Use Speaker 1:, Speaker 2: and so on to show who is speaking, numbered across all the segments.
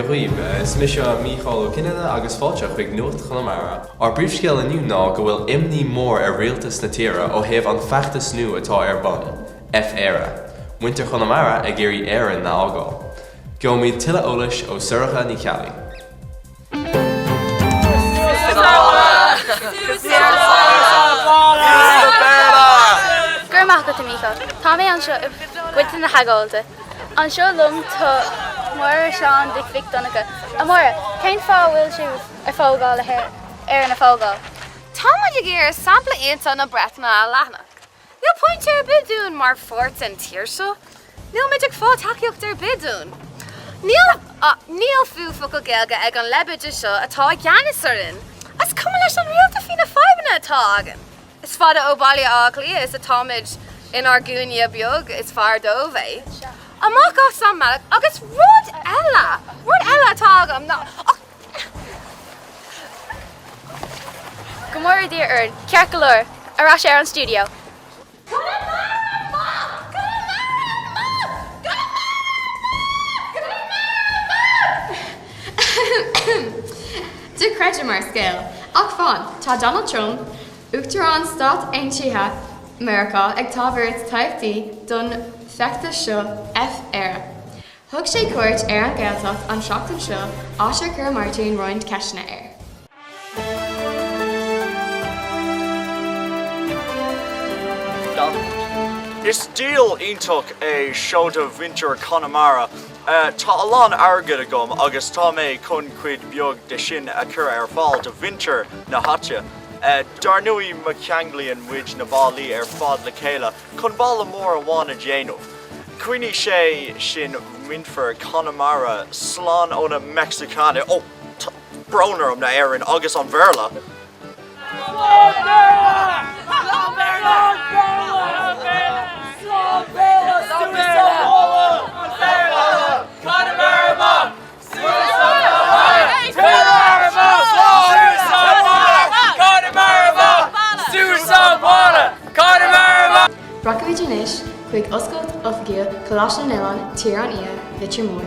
Speaker 1: Dia dhaoibh, is mise Mícheál Ó Cinnéide agus fáilte chuig Nuacht Chonamara. Ár bpríomhscéal inniu ná go bhfuil imní mór ar rialtas na tíre ó thaobh an feachtas nua atá ar bun, F Éire. Muintir Chonamara ag iarraidh Éirinn a fhágáil. Gheobhaimid tuilleadh eolais ó Sorcha Ní Cheallaigh.
Speaker 2: Go raibh maith agat, a Mhícheáil. Tá mé anseo i bpointe na hagóide. Anseo liom tá Máire Seán Dic Mhic Donncha. A Mháire, cén fáth a bhfuil sibh ag fógáil le hÉirinn a fágáil?
Speaker 3: Tá muid ag iarraidh sampla iontach na Breataine a leathnú. Níl pointe ar bith dúinn mar pháirt den tír seo. Níl muid ag fáil tacaíocht ar bith dúinn. Níl, níl fiú focal Gaeilge ag an leibide seo atá i gceannas orainn. Is cuma leis an rialtas faoi na fadhbanna atá againn. Is fada ó Baile Átha Cliath is atáimid inár gcúinne beag, is fearr dóibh é. Amach as an mbealach agus rud eile, rud eile atá agam ná, ach,
Speaker 2: Go bhfóire Dia orainn, ceart go leor, ar ais ar an stiúideo.
Speaker 4: Dochreidte mar scéal. Ach fan, tá Donald Trump, Uachtarán Stáit Aontaithe Meiriceá ag tabhairt tacaíochtaí don feachtas seo F Éire. Thug sé cuairt ar an Ghaeltacht an tseachtain seo áit ar chuir Máirtín roinnt ceisteanna air.
Speaker 5: Is deal iontach é seo do mhuintir Chonamara. Tá a lán airgid agam agus tá mé chun cuid beag de sin a chur ar fáil do mhuintir na háite. Dar ndóigh má cheanglaíonn muid na ballaí ar fad le chéile chun balla mór amháin a dhéanamh, Coinneoidh sé sin muintir Chonamara slán ó na Meicsiceánaigh. Ó, tá brón orm, na Éireann agus an Bhéarla!
Speaker 4: Rachaimid anois chuig oscailt oifigiúil Choláiste na nOileán, Tír an Fhia, Leitir Móir,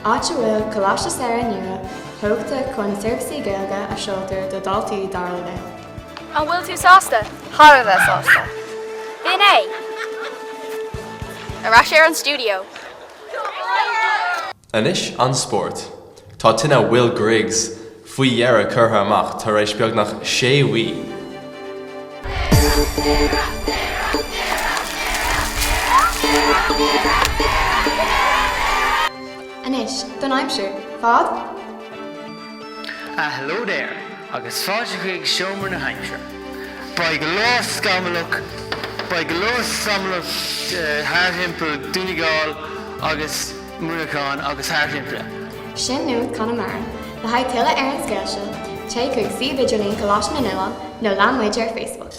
Speaker 4: áit a bhfuil Coláiste Samhraidh nua tógtha chun seirbhísí Gaeilge a sholáthar do dhaltaí dara leibhéal.
Speaker 2: An bhfuil tú sásta?
Speaker 3: Thar a bheith sásta.
Speaker 2: B'in é! Ar ais ar an stiúideo.
Speaker 1: Anois an spórt. Tá tine Will Griggs faoi dheireadh curtha amach tar éis beagnach sé mhí.
Speaker 4: Anois don aimsir. Fad?
Speaker 6: Ah hello there agus fáilte chuig Seomra na hAimsire. Beidh lá scamallach, beidh lá scamallach thar thimpeall Dún na nGall agus Muineachán agus thar timpeall.
Speaker 4: Sin Nuacht Chonamara. Le haghaidh tuilleadh ar an scéal seo, téigh chuig suíomh idirlín Choláiste na nOileán nó lean muid ar Facebook.